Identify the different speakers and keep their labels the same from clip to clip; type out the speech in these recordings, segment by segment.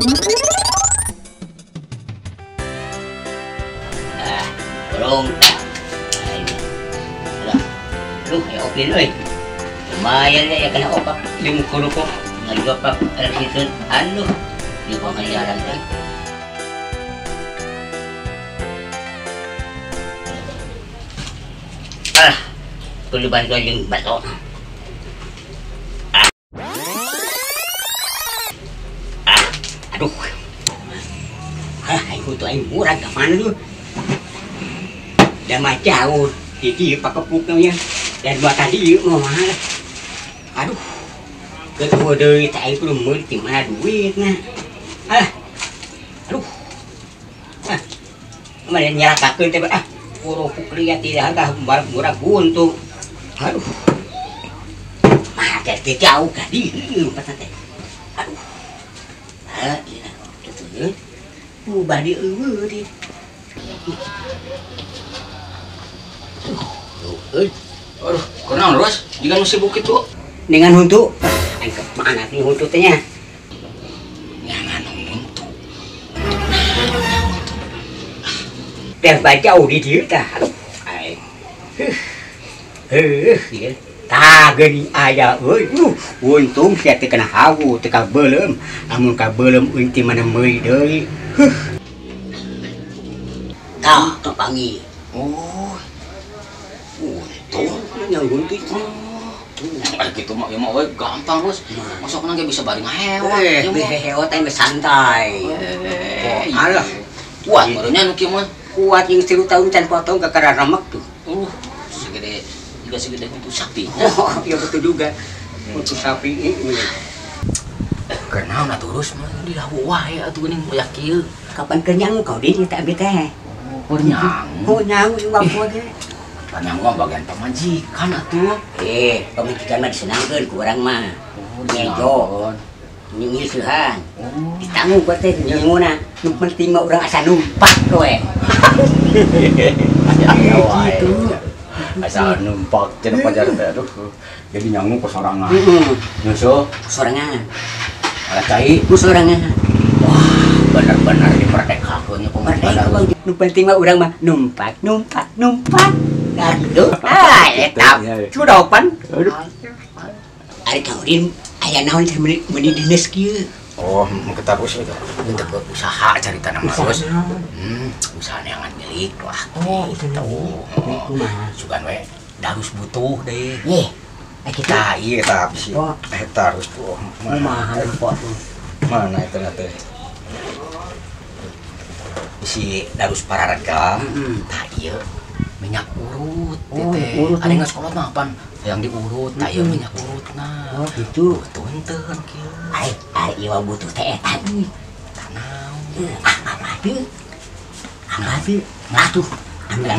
Speaker 1: Ah, tolong tak. Aduh, ya opin euy. Lumayan ya kena opak jeung kerupuk ngajopak air aduh, di pengajaran teh. Ah, kudu bantuan jeung baso. Ah. Ah, aduh. Ah, aing kudu aing murah ka mana tuh? Da mah jauh, di dieu pakepuk nya. Dan buat tadi ieu mah mahal. Aduh. Ketemu deui teh aing kudu meuli ti mana duitna. Ah. Aduh. Ah. Mana nyalakakeun teh ah. Kerupuk lihat tidak ada murah buntung. Aduh. Mah teh jauh ka dieu teh. Aduh. Ah, iya kitu. Ubah di eueuh di. Aduh,
Speaker 2: aduh, kunaon Ros? Jika nu sibuk kitu.
Speaker 1: Dengan huntu. Aing ke mana nih huntu teh nya?
Speaker 2: Nyangan huntu.
Speaker 1: Teh baca di dieu tah. Aduh, aing. Heuh, ieu. Tah geuning aya euy. Untung sia teh kena hawu teh kabeuleum. Amun kabeuleum euy ti mana meuli deui. Heuh. Tah kapangi.
Speaker 2: Oh. Untung
Speaker 1: yang huntu itu.
Speaker 2: Ah gitu mah ya mah we gampang Ros. Masuk nang ge bisa bari ngahewat.
Speaker 1: Hewat teh santai.
Speaker 2: Oh,
Speaker 1: alah.
Speaker 2: Kuat meureunnya nu kieu mah.
Speaker 1: Kuat yang 1000 tahun can potong kakara remek tuh.
Speaker 2: Segede juga segede untuk sapi.
Speaker 1: Oh, ya betul juga. Untuk sapi ini.
Speaker 2: Kenaon atuh Ros mah di dahu wae atuh geuning moyak kieu.
Speaker 1: Kapan kenyang kau di teh abi teh?
Speaker 2: Oh, kenyang.
Speaker 1: Oh, nyang sing wae ge.
Speaker 2: Kenyang mah bagian pamajikan atuh.
Speaker 1: Pamajikan mah disenangkeun ku urang mah. Ngejo. Nyingisuhan. Ditanggung ku teh nyinguna. Nu penting mah urang asa numpak we.
Speaker 2: Gitu.
Speaker 3: Asal numpak cenah pajar teh aduh. Jadi nyangu ku sorangan.
Speaker 1: Heeh.
Speaker 3: Nyusul
Speaker 1: sorangan.
Speaker 2: Alah cai
Speaker 1: ku sorangan.
Speaker 2: Wah, bener-bener diperdekakeun nya
Speaker 1: merdeka. Nu penting mah urang mah numpak, numpak, numpak. Aduh, ah eta sudah pan.
Speaker 3: Aduh.
Speaker 1: Ari kaurin aya naon teh meuni dinas kieu.
Speaker 3: Oh, kita terus itu.
Speaker 2: Untuk usaha cari tanah terus. Usaha neangan milik lah.
Speaker 1: Oh, itu kumaha?
Speaker 2: Sugan we darus butuh deh.
Speaker 1: Ye.
Speaker 3: Kita ieu eta bisi. Eta harus tuh.
Speaker 1: Kumaha lupa tuh.
Speaker 3: Mana eta teh?
Speaker 2: Bisi darus pararega. Tah ieu minyak urut teh. Ada geus kolot mah pan yang diurut, tah ieu minyak urutna.
Speaker 1: Oh, gitu.
Speaker 2: Butuh henteu kieu.
Speaker 1: Ai, ai ieu mah butuh teh eta euy.
Speaker 2: Tah naon?
Speaker 1: Apa teu? Apa teu? Atuh,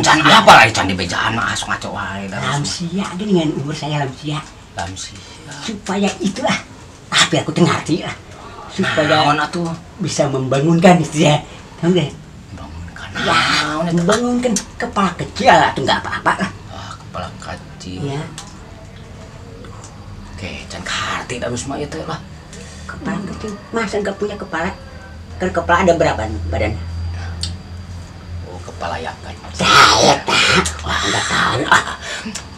Speaker 2: can apa lah can dibejaan mah asup ngaco wae.
Speaker 1: Lansia dengan umur saya lansia.
Speaker 2: Lansia.
Speaker 1: Supaya itulah apa aku teu ngarti lah. Supaya
Speaker 2: naon atuh
Speaker 1: bisa membangunkan istri ya. Tahu enggak?
Speaker 2: Membangunkan.
Speaker 1: Ya, membangunkan kepala kecil atau enggak apa-apa lah.
Speaker 2: Ah, kepala kecil.
Speaker 1: Ya.
Speaker 2: Oke, can karti harus mah ieu teh lah.
Speaker 1: Kepala kecil. Masa enggak punya kepala? Kan kepala ada berapa badannya?
Speaker 2: Oh, kepala yang kecil.
Speaker 1: Saya tak. Wah, enggak tahu.
Speaker 2: Ah,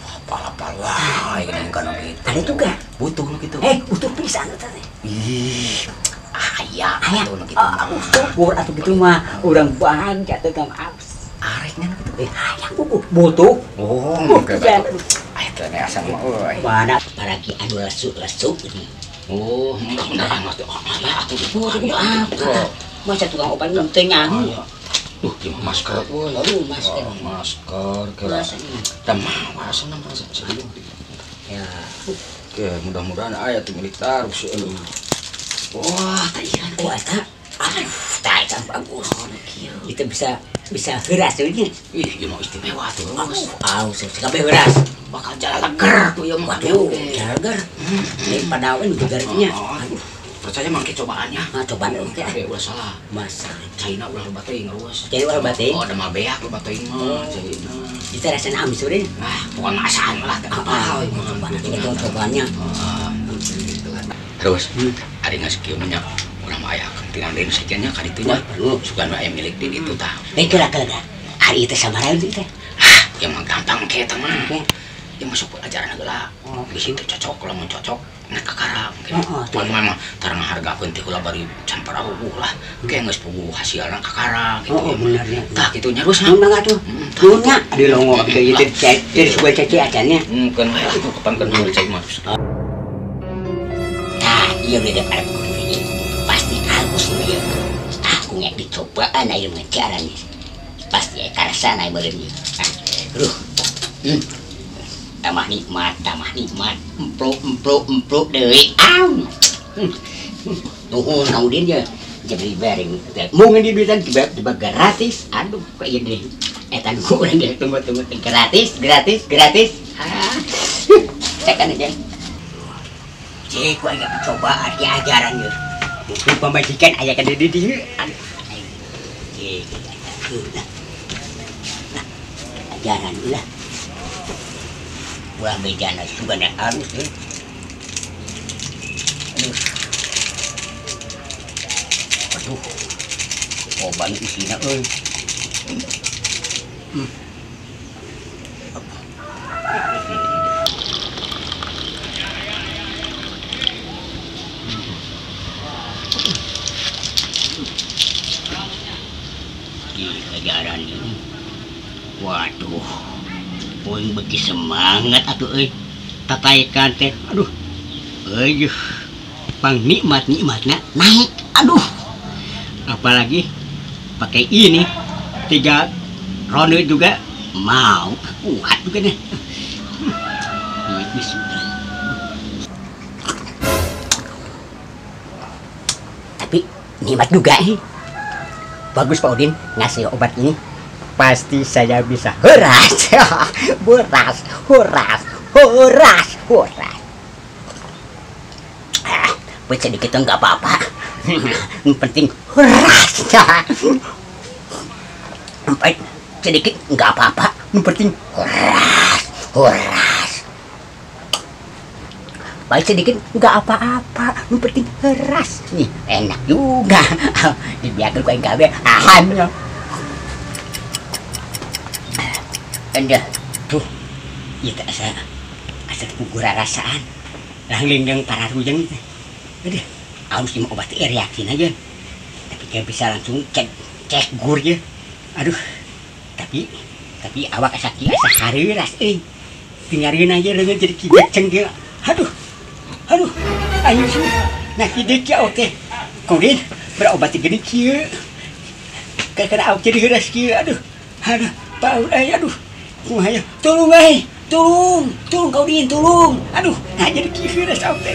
Speaker 2: kepala-pala ini kan gitu.
Speaker 1: Ada juga.
Speaker 2: Butuh nu kitu.
Speaker 1: Butuh pisan eta teh.
Speaker 2: Ih, aya atuh nu kitu.
Speaker 1: Syukur atuh kitu mah urang bahagia teh Kang Abs.
Speaker 2: Areknya nu kitu.
Speaker 1: Hayang buku butuh.
Speaker 3: Oh, oke. Ah, teh asa mah euy.
Speaker 1: Mana paragi anu lesu-lesu ini.
Speaker 2: Oh, bener amat tuh. Atuh
Speaker 1: apa? Masa tukang obat teu nyangu.
Speaker 2: Duh, ieu mah masker euy.
Speaker 1: Aduh, masker.
Speaker 2: Masker kira. Tah mah asana mah serius.
Speaker 1: Ya.
Speaker 3: Oke, mudah-mudahan aya tuh milik tarus.
Speaker 2: Wah, tah ieu.
Speaker 1: Oh, eta. Aduh, tah eta bagus. Itu bisa heuras euy.
Speaker 2: Ih, ieu mah istimewa tuh.
Speaker 1: Aduh, kabeh heuras.
Speaker 2: Bakal jalan leger tuh ieu mah.
Speaker 1: Waduh, jalan leger. Daripada aweun gegernya.
Speaker 2: Aduh. Percaya mangke cobaannya.
Speaker 1: Ah, cobaan oke.
Speaker 2: Okay, ulah salah.
Speaker 1: Masa
Speaker 2: China ulah loba teuing ruas.
Speaker 1: China ulah loba teuing.
Speaker 2: Oh, ada mah beak loba teuing mah China.
Speaker 1: Itu rasana amsurin.
Speaker 2: Ah, pokoknya asaan lah teh.
Speaker 1: Ah, cobaan itu cobaannya.
Speaker 2: Gitu. Terus ari geus kieu nya urang mah aya tina deui sajiannya ka ditu nya. Sugan we aya milik di ditu tah.
Speaker 1: Bae kela kela. Ari teh sabaraha teh?
Speaker 2: Ah, ya mah gampang ke eta mah. Ya masuk ajaran heula. Bisi teu cocok lamun cocok nek kakara gitu. Mun mah tarang hargakeun teh heula bari can parahuh lah. Ke geus puguh hasilna kakara gitu.
Speaker 1: Oh, bener nya.
Speaker 2: Tah kitu nya rusna.
Speaker 1: Nuhun mangga tuh. Nuhun nya. Adi longo abdi ieu teh jadi sugan cece acannya.
Speaker 2: Keun wae atuh kapan keun cai mah.
Speaker 1: Tah, ieu beda pada kudu pasti halus ieu. Ah, nya dicobaan aya ngajaran ieu. Pasti aya karasana beureum ieu. Ah, tambah nikmat, emplok emplok emplok deui. Au. Nuhun ka Udin ye. Jadi bareng. Mung di duitan tiba-tiba gratis. Aduh, kok ieu deui. Eta nu urang ge tunggu-tunggu gratis, gratis, gratis. Ah. Cekan aja. Cek ku aing coba arti ajaran ye. Mungkin pamajikan aya ka di dieu. Aduh, aing. Cek. Nah, ajaran ulah. Wah, bejana sugan halus euy. Aduh. Aduh. Oban isina euy. Di ajaran ini. Waduh. Poing beki semangat atuh euy. Tataikan teh. Aduh. Euy. Pang nikmat-nikmatna naik. Aduh. Apalagi pakai ini 3 ronde juga mau kuat juga nih. Ini sudah. Tapi nikmat juga eh. Bagus Pak Udin ngasih obat ini. Pasti saya bisa horas, horas, horas, horas, horas. Ah, buat sedikit nggak apa-apa. Yang penting horas. Baik, sedikit nggak apa-apa. Yang penting horas, horas. Baik sedikit nggak apa-apa. Yang penting horas. Nih enak juga. Dibiarkan kau yang gawe. Ahan. Anda tuh itu asa asa kugura rasaan langling para rujeng aduh harus cuma obat reaksi aja tapi kayak bisa langsung cek cek gur ya aduh tapi awak asa ki asa hareuras euy tinggalin aja leungeun jadi kijek cengke aduh aduh ayo sih nah kieu ki oke kurin berobat geuning kieu karena awak jadi heuras kieu aduh aduh paur euy aduh kumaha tolong euy tolong tolong kau din tolong aduh nah jadi kieu heuras awak teh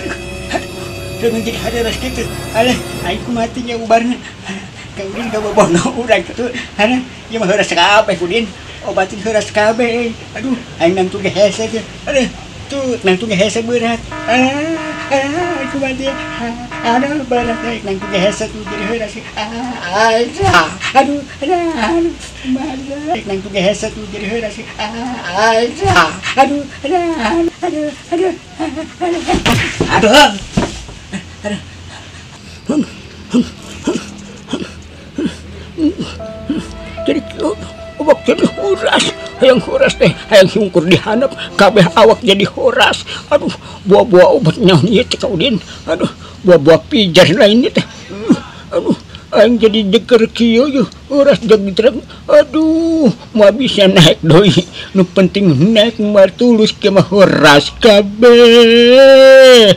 Speaker 1: aduh leungeun jadi heuras kitu alah aing kumaha teh nya ubarna kau din ka bobono urang kitu alah ieu mah heuras kabeh ku din obatin heuras kabeh aduh aing nangtung ge hese teh aduh tuh nangtung ge hese berat ah ah kumaha teh aduh berat aing nangtung ge hese tuh jadi heuras ah aduh aduh kumaha nangtung ge hese tuh jadi heuras ah aduh aduh aduh aduh aduh aduh jadi awak jadi horas hayang horas teh hayang hungkur dihandap kabeh awak jadi horas aduh buah-buah obat nyaon ieu teh ka Udin aduh buah-buah pijar lain teh aduh aing jadi jeger kieu yeuh horas jegdreng aduh moal bisa naik deui nu penting naik mah tulus ke mah horas kabeh.